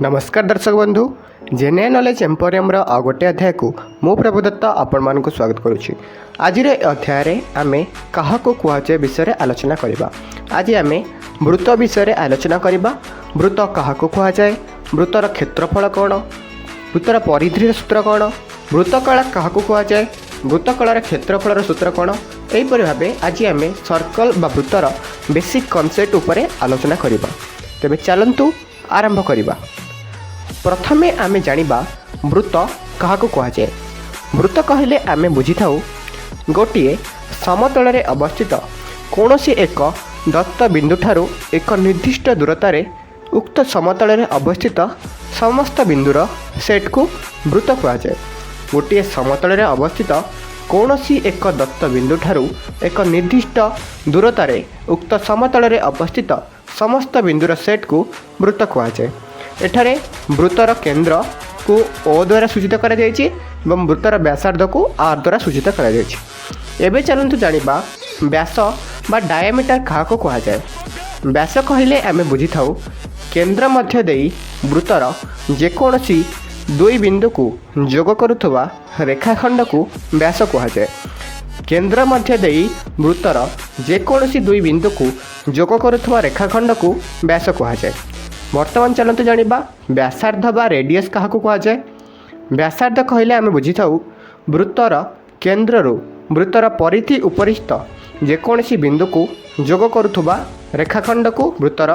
ନମସ୍କାର ଦର୍ଶକ ବନ୍ଧୁ, ଜେନେରାଲ ନଲେଜ ଏମ୍ପୋରିୟମର ଆଉ ଗୋଟିଏ ଅଧ୍ୟାୟକୁ ମୁଁ ପ୍ରଭୁଦତ୍ତ ଆପଣମାନଙ୍କୁ ସ୍ୱାଗତ କରୁଛି। ଆଜିର ଏ ଅଧ୍ୟାୟରେ ଆମେ କାହାକୁ କୁହାଯାଏ ବିଷୟରେ ଆଲୋଚନା କରିବା। ଆଜି ଆମେ ବୃତ୍ତ ବିଷୟରେ ଆଲୋଚନା କରିବା। ବୃତ୍ତ କାହାକୁ କୁହାଯାଏ, ବୃତ୍ତର କ୍ଷେତ୍ରଫଳ କ'ଣ, ବୃତ୍ତର ପରିଧିର ସୂତ୍ର କ'ଣ, ବୃତ୍ତକଳା କାହାକୁ କୁହାଯାଏ, ବୃତ୍ତକଳାର କ୍ଷେତ୍ରଫଳର ସୂତ୍ର କ'ଣ, ଏହିପରି ଭାବେ ଆଜି ଆମେ ସର୍କଲ୍ ବା ବୃତ୍ତର ବେସିକ୍ କନସେପ୍ଟ ଉପରେ ଆଲୋଚନା କରିବା। ତେବେ ଚାଲନ୍ତୁ ଆରମ୍ଭ କରିବା। ପ୍ରଥମେ ଆମେ ଜାଣିବା ବୃତ୍ତ କାହାକୁ କୁହାଯାଏ। ବୃତ୍ତ କହିଲେ ଆମେ ବୁଝିଥାଉ ଗୋଟିଏ ସମତଳରେ ଅବସ୍ଥିତ କୌଣସି ଏକ ଦତ୍ତ ବିନ୍ଦୁଠାରୁ ଏକ ନିର୍ଦ୍ଦିଷ୍ଟ ଦୂରତାରେ ଉକ୍ତ ସମତଳରେ ଅବସ୍ଥିତ ସମସ୍ତ ବିନ୍ଦୁର ସେଟ୍କୁ ବୃତ୍ତ କୁହାଯାଏ। ଗୋଟିଏ ସମତଳରେ ଅବସ୍ଥିତ କୌଣସି ଏକ ଦତ୍ତ ବିନ୍ଦୁଠାରୁ ଏକ ନିର୍ଦ୍ଦିଷ୍ଟ ଦୂରତାରେ ଉକ୍ତ ସମତଳରେ ଅବସ୍ଥିତ ସମସ୍ତ ବିନ୍ଦୁର ସେଟ୍କୁ ବୃତ୍ତ କୁହାଯାଏ। ଏଠାରେ ବୃତ୍ତର କେନ୍ଦ୍ରକୁ ଓ ଦ୍ୱାରା ସୂଚିତ କରାଯାଇଛି ଏବଂ ବୃତ୍ତର ବ୍ୟାସାର୍ଦ୍ଧକୁ ଆର୍ ଦ୍ୱାରା ସୂଚିତ କରାଯାଇଛି। ଏବେ ଚାଲନ୍ତୁ ଜାଣିବା ବ୍ୟାସ ବା ଡାୟାମିଟର କାହାକୁ କୁହାଯାଏ। ବ୍ୟାସ କହିଲେ ଆମେ ବୁଝିଥାଉ କେନ୍ଦ୍ର ମଧ୍ୟ ଦେଇ ବୃତ୍ତର ଯେକୌଣସି ଦୁଇ ବିନ୍ଦୁକୁ ଯୋଗ କରୁଥିବା ରେଖାଖଣ୍ଡକୁ ବ୍ୟାସ କୁହାଯାଏ। କେନ୍ଦ୍ର ମଧ୍ୟ ଦେଇ ବୃତ୍ତର ଯେକୌଣସି ଦୁଇ ବିନ୍ଦୁକୁ ଯୋଗ କରୁଥିବା ରେଖାଖଣ୍ଡକୁ ବ୍ୟାସ କୁହାଯାଏ। ବର୍ତ୍ତମାନ ଚାଲନ୍ତୁ ଜାଣିବା ବ୍ୟାସାର୍ଦ୍ଧ ବା ରେଡ଼ିୟସ୍ କାହାକୁ କୁହାଯାଏ। ବ୍ୟାସାର୍ଦ୍ଧ କହିଲେ ଆମେ ବୁଝିଥାଉ ବୃତ୍ତର କେନ୍ଦ୍ରରୁ ବୃତ୍ତର ପରିଧି ଉପରିସ୍ଥ ଯେକୌଣସି ବିନ୍ଦୁକୁ ଯୋଗ କରୁଥିବା ରେଖାଖଣ୍ଡକୁ ବୃତ୍ତର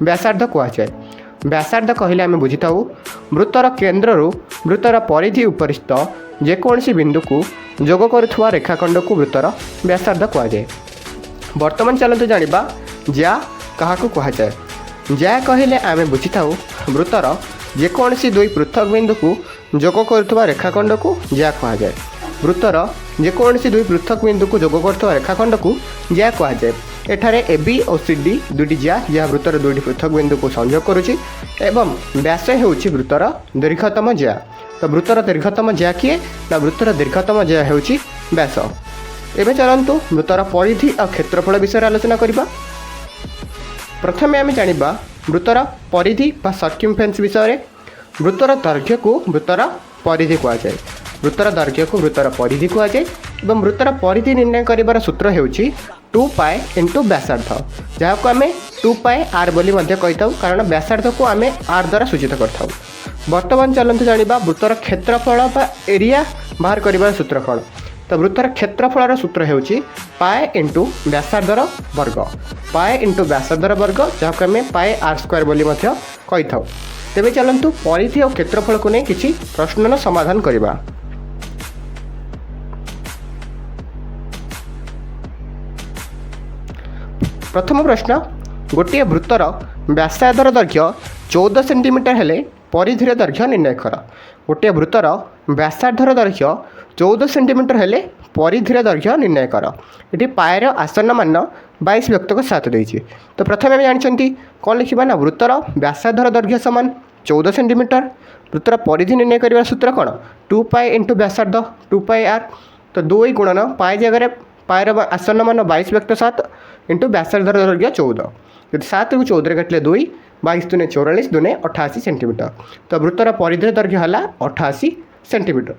ବ୍ୟାସାର୍ଦ୍ଧ କୁହାଯାଏ। ବ୍ୟାସାର୍ଦ୍ଧ କହିଲେ ଆମେ ବୁଝିଥାଉ ବୃତ୍ତର କେନ୍ଦ୍ରରୁ ବୃତ୍ତର ପରିଧି ଉପରିସ୍ଥ ଯେକୌଣସି ବିନ୍ଦୁକୁ ଯୋଗ କରୁଥିବା ରେଖାଖଣ୍ଡକୁ ବୃତ୍ତର ବ୍ୟାସାର୍ଦ୍ଧ କୁହାଯାଏ। ବର୍ତ୍ତମାନ ଚାଲନ୍ତୁ ଜାଣିବା ଜ୍ୟା କାହାକୁ କୁହାଯାଏ। ଜ୍ୟା କହିଲେ ଆମେ ବୁଝିଥାଉ ବୃତ୍ତର ଯେକୌଣସି ଦୁଇ ପୃଥକ ବିନ୍ଦୁକୁ ଯୋଗ କରୁଥିବା ରେଖାଖଣ୍ଡକୁ ଜ୍ୟା କୁହାଯାଏ। ବୃତ୍ତର ଯେକୌଣସି ଦୁଇ ପୃଥକ ବିନ୍ଦୁକୁ ଯୋଗ କରୁଥିବା ରେଖାଖଣ୍ଡକୁ ଜ୍ୟା କୁହାଯାଏ। ଏଠାରେ ଏ ବି ଓ ସି ଡି ଦୁଇଟି ଜ୍ୟା, ଯାହା ବୃତ୍ତର ଦୁଇଟି ପୃଥକ ବିନ୍ଦୁକୁ ସଂଯୋଗ କରୁଛି ଏବଂ ବ୍ୟାସ ହେଉଛି ବୃତ୍ତର ଦୀର୍ଘତମ ଜ୍ୟା। ତ ବୃତ୍ତର ଦୀର୍ଘତମ ଜ୍ୟା କିଏ ନା ବୃତ୍ତର ଦୀର୍ଘତମ ଜ୍ୟା ହେଉଛି ବ୍ୟାସ। ଏବେ ଚାଲନ୍ତୁ ବୃତ୍ତର ପରିଧି ଆଉ କ୍ଷେତ୍ରଫଳ ବିଷୟରେ ଆଲୋଚନା କରିବା। ପ୍ରଥମେ ଆମେ ଜାଣିବା ବୃତ୍ତର ପରିଧି ବା ସର୍କ୍ୟୁମଫେନ୍ସ ବିଷୟରେ। ବୃତ୍ତର ଦୈର୍ଘ୍ୟକୁ ବୃତ୍ତର ପରିଧି କୁହାଯାଏ। ବୃତ୍ତର ଦୈର୍ଘ୍ୟକୁ ବୃତ୍ତର ପରିଧି କୁହାଯାଏ ଏବଂ ବୃତ୍ତର ପରିଧି ନିର୍ଣ୍ଣୟ କରିବାର ସୂତ୍ର ହେଉଛି ଟୁ ପାଏ ଇଣ୍ଟୁ ବ୍ୟାସାର୍ଦ୍ଧ, ଯାହାକୁ ଆମେ ଟୁ ପାଏ ଆର୍ ବୋଲି ମଧ୍ୟ କହିଥାଉ, କାରଣ ବ୍ୟାସାର୍ଦ୍ଧକୁ ଆମେ ଆର୍ ଦ୍ୱାରା ସୂଚିତ କରିଥାଉ। ବର୍ତ୍ତମାନ ଚାଲନ୍ତୁ ଜାଣିବା ବୃତ୍ତର କ୍ଷେତ୍ରଫଳ ବା ଏରିଆ ବାହାର କରିବାର ସୂତ୍ର କ'ଣ। ତ ବୃତ୍ତର କ୍ଷେତ୍ରଫଳର ସୂତ୍ର ହେଉଛି ପାଏ ଇଣ୍ଟୁ ବ୍ୟାସାର୍ଦ୍ଧର ବର୍ଗ, ପାଏ ଇଣ୍ଟୁ ବ୍ୟାସାର୍ଦ୍ଧର ବର୍ଗ, ଯାହାକୁ ଆମେ ପାଏ ଆର୍ ସ୍କୋୟାର ବୋଲି ମଧ୍ୟ କହିଥାଉ। ତେବେ ଚାଲନ୍ତୁ ପରିଧି ଆଉ କ୍ଷେତ୍ରଫଳକୁ ନେଇ କିଛି ପ୍ରଶ୍ନର ସମାଧାନ କରିବା। ପ୍ରଥମ ପ୍ରଶ୍ନ, ଗୋଟିଏ ବୃତ୍ତର ବ୍ୟାସାର୍ଦ୍ଧର ଦୈର୍ଘ୍ୟ 14 ସେଣ୍ଟିମିଟର ହେଲେ ପରିଧିର ଦୈର୍ଘ୍ୟ ନିର୍ଣ୍ଣୟ କର। ଗୋଟିଏ ବୃତ୍ତର ବ୍ୟାସାର୍ଦ୍ଧର ଦୈର୍ଘ୍ୟ 14 ସେଣ୍ଟିମିଟର ହେଲେ ପରିଧିର ଦୈର୍ଘ୍ୟ ନିର୍ଣ୍ଣୟ କର। ଏଠି ପାଏର ଆସନ୍ନ ମାନ 22 ବ୍ୟକ୍ତକ 7 ଦେଇଛି। ତ ପ୍ରଥମେ ଆମେ ଜାଣିଛନ୍ତି କ'ଣ ଲେଖିବା ନା ବୃତ୍ତର ବ୍ୟାସାର୍ଦ୍ଧର ଦୈର୍ଘ୍ୟ ସମାନ 14 ସେଣ୍ଟିମିଟର। ବୃତ୍ତର ପରିଧି ନିର୍ଣ୍ଣୟ କରିବାର ସୂତ୍ର କ'ଣ? Two pi into ବ୍ୟାସାର୍ଦ୍ଧ, two pi ଆର୍। ତ ଦୁଇ ଗୁଣନ ପାଏ ଜାଗାରେ ପାଏର ଆସନ୍ନ ମାନ 22 ବ୍ୟକ୍ତ 7 ଇଣ୍ଟୁ ବ୍ୟାସାର୍ଦ୍ଧର ଦୈର୍ଘ୍ୟ 14। ଯଦି 7କୁ 14ରେ କାଟିଲେ 2, 22 ଦୁନେ 44, ଦୁନେ 88 ସେଣ୍ଟିମିଟର। ତ ବୃତ୍ତର ପରିଧିର ଦୈର୍ଘ୍ୟ ହେଲା 88 ସେଣ୍ଟିମିଟର।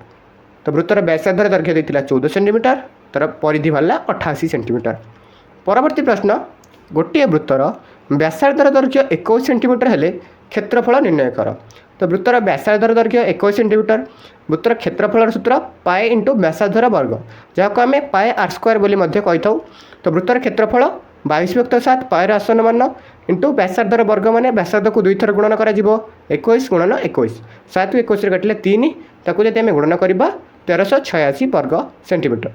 ତ ବୃତ୍ତର ବ୍ୟାସାର୍ଦ୍ଧର ଦୈର୍ଘ୍ୟ ଦେଇଥିଲା 14 ସେଣ୍ଟିମିଟର, ତାର ପରିଧି ବାହାରିଲା 88 ସେଣ୍ଟିମିଟର। ପରବର୍ତ୍ତୀ ପ୍ରଶ୍ନ, ଗୋଟିଏ ବୃତ୍ତର ବ୍ୟାସାର୍ଦ୍ଧର ଦୈର୍ଘ୍ୟ 21 ସେଣ୍ଟିମିଟର ହେଲେ କ୍ଷେତ୍ରଫଳ ନିର୍ଣ୍ଣୟ କର। ତ ବୃତ୍ତର ବ୍ୟାସାର୍ଦ୍ଧର ଦୈର୍ଘ୍ୟ 21 ସେଣ୍ଟିମିଟର। ବୃତ୍ତର କ୍ଷେତ୍ରଫଳର ସୂତ୍ର ପାଏ ଇଣ୍ଟୁ ବ୍ୟାସାର୍ଦ୍ଧର ବର୍ଗ, ଯାହାକୁ ଆମେ ପାଏ ଆର୍ ସ୍କୋୟାର ବୋଲି ମଧ୍ୟ କହିଥାଉ। ତ ବୃତ୍ତର କ୍ଷେତ୍ରଫଳ 22 ବ୍ୟକ୍ତ 7 ପାଏର ଆସନ୍ନ ମାନ ଇଣ୍ଟୁ ବ୍ୟାସାର୍ଦ୍ଧର ବର୍ଗ, ମାନେ ବ୍ୟାସାର୍ଦ୍ଧକୁ ଦୁଇଥର ଗୁଣନ କରାଯିବ, 21 ଗୁଣନ 21। 7କୁ 21ରେ କାଟିଲେ 3, ତାକୁ ଯଦି ଆମେ ଗୁଣନ କରିବା 1386 ବର୍ଗ ସେଣ୍ଟିମିଟର।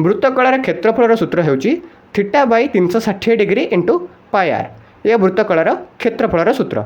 ବୃତ୍ତକଳାର କ୍ଷେତ୍ରଫଳର ସୂତ୍ର ହେଉଛି ଥିଟା ବାଇ 360 ଡିଗ୍ରୀ ଇଣ୍ଟୁ ପାଏ ଆର୍। ଏହା ବୃତ୍ତକଳାର କ୍ଷେତ୍ରଫଳର ସୂତ୍ର।